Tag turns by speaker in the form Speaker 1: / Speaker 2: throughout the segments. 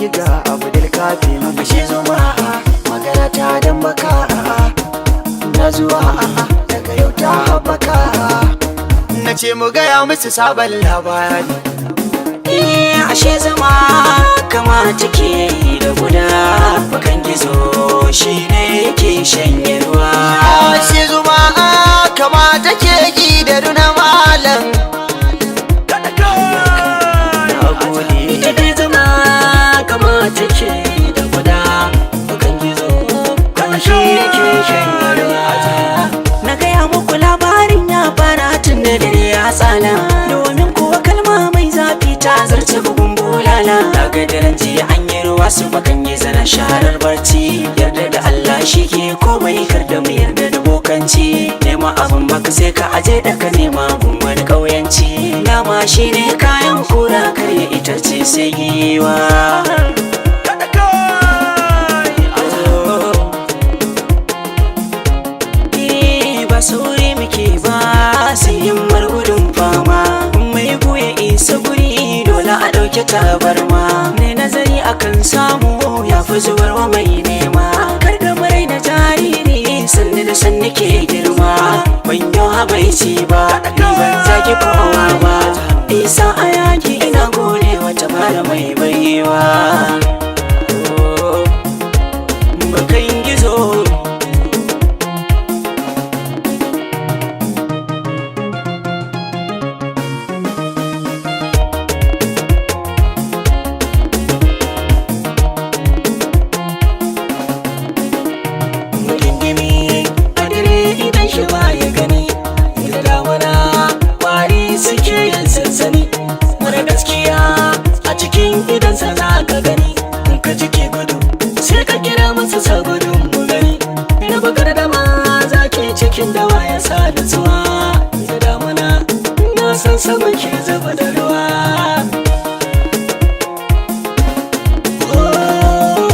Speaker 1: yaki ga Abdul Kafi. Ashe zuma magana ta dan baka na zuwa daga yau ta haɓaka. Na ce mu gaya musu sabon labari.
Speaker 2: Ashe zama kama take da guda, bakan gizo shi ne yake shanye ruwa.
Speaker 1: Ashe zuma kama take yi da runa malam. Na gode.
Speaker 2: Ita dai zama kama take da guda, bakan gizo shi yake shanye ruwa. Na gaya muku labarin ya fara tun da dare ya tsala, domin kuwa kalma mai zafi ta zarce bugun bulala. Daga daren jiya an yi ruwa, su bakan yi zana sharar barci. Yarda da Allah shi ke komai, kar da mu yarda da bokanci. Nema abun baka sai ka aje da ka nema gun wani ƙauyanci. Dama shi ne kayan kura, karya itace sai giwa. Ba sauri muke ba, sai himmar gudun fama. Mai goya isa guri, dole a ɗauke tabarma. Ne nazari akan samu ya fi zubarwa mai nema. Kar da marai na jariri, sannu da sannu ke girma. Ban yi habaici ba, ni ban zagi kowa ba. Isa a yaki ina gode wata mara mai baiwa. Bakan gizo. Gingimi a dare idan shi ba ya gani, da damuna kwari suke yin sansani. Mara gaskiya a cikin idansa za ka gani. In ka cike gudu sai ka kira masa sa gudun mu gani. Raba gardama za ke cikin dawa ya sa nutsuwa. Da damuna na san sama ke zuba da ruwa. Oh.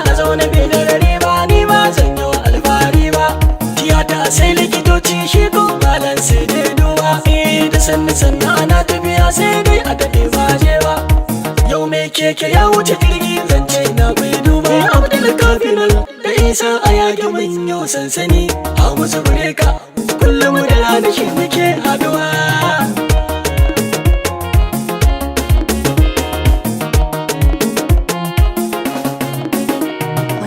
Speaker 2: Na zaune bai da dare ba, ni ba zan yi alfahari ba. Tiyata sai likitoci, shi ko malam sai dai duba. Eh, da sannu sannu ana tafiya, sai dai a daɗe ba je ba. Yau mai keke ya wuce jirgi, zance na bai duba. Abdul Kafinal da Isa a yaki mun yau sansani. A musu bureka kullum da rana shi muke haduwa.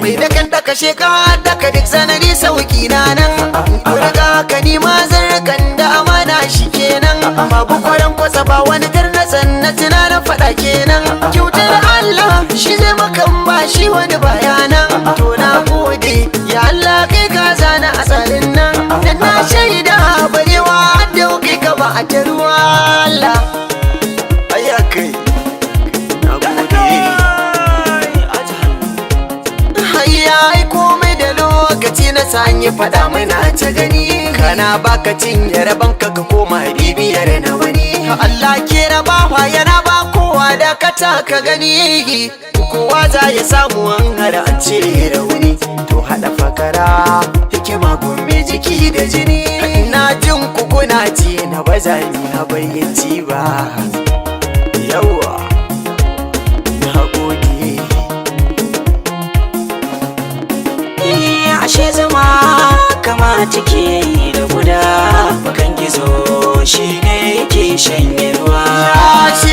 Speaker 1: Mai dakan daka sheka daka duk sanari sauki na nan. Ku riga ka nima zarkan da amana shi kenan. Babu kwaran kwatsa ba wani tarnatsan na tunanin faɗa kenan. Kyautar Allah shi zai makan ba shi wani bayanan. To na gode ya Allah, kai ka zana asalin nan. Dan na shaida barewa da kai ka ba a taruwa Allah. Ayya kai. Na gode. Hayya ai komai da lokaci na sanya faɗa muna ta gani. Kana baka cinye rabon ka ka koma bibiyar na wani. Allah ke rabawa yana ba kowa da ka taka gani. Kowa za ya samu an hada an cire rauni. To haɗa fakara hikima gumbe jiki da jini. Na jin ku kuna ci na baza ni habayyaci ba. Yawwa, na gode.
Speaker 2: Ashe zama kama take da guda, bakan gizo shi ne yake shanye ruwa.
Speaker 1: Ashe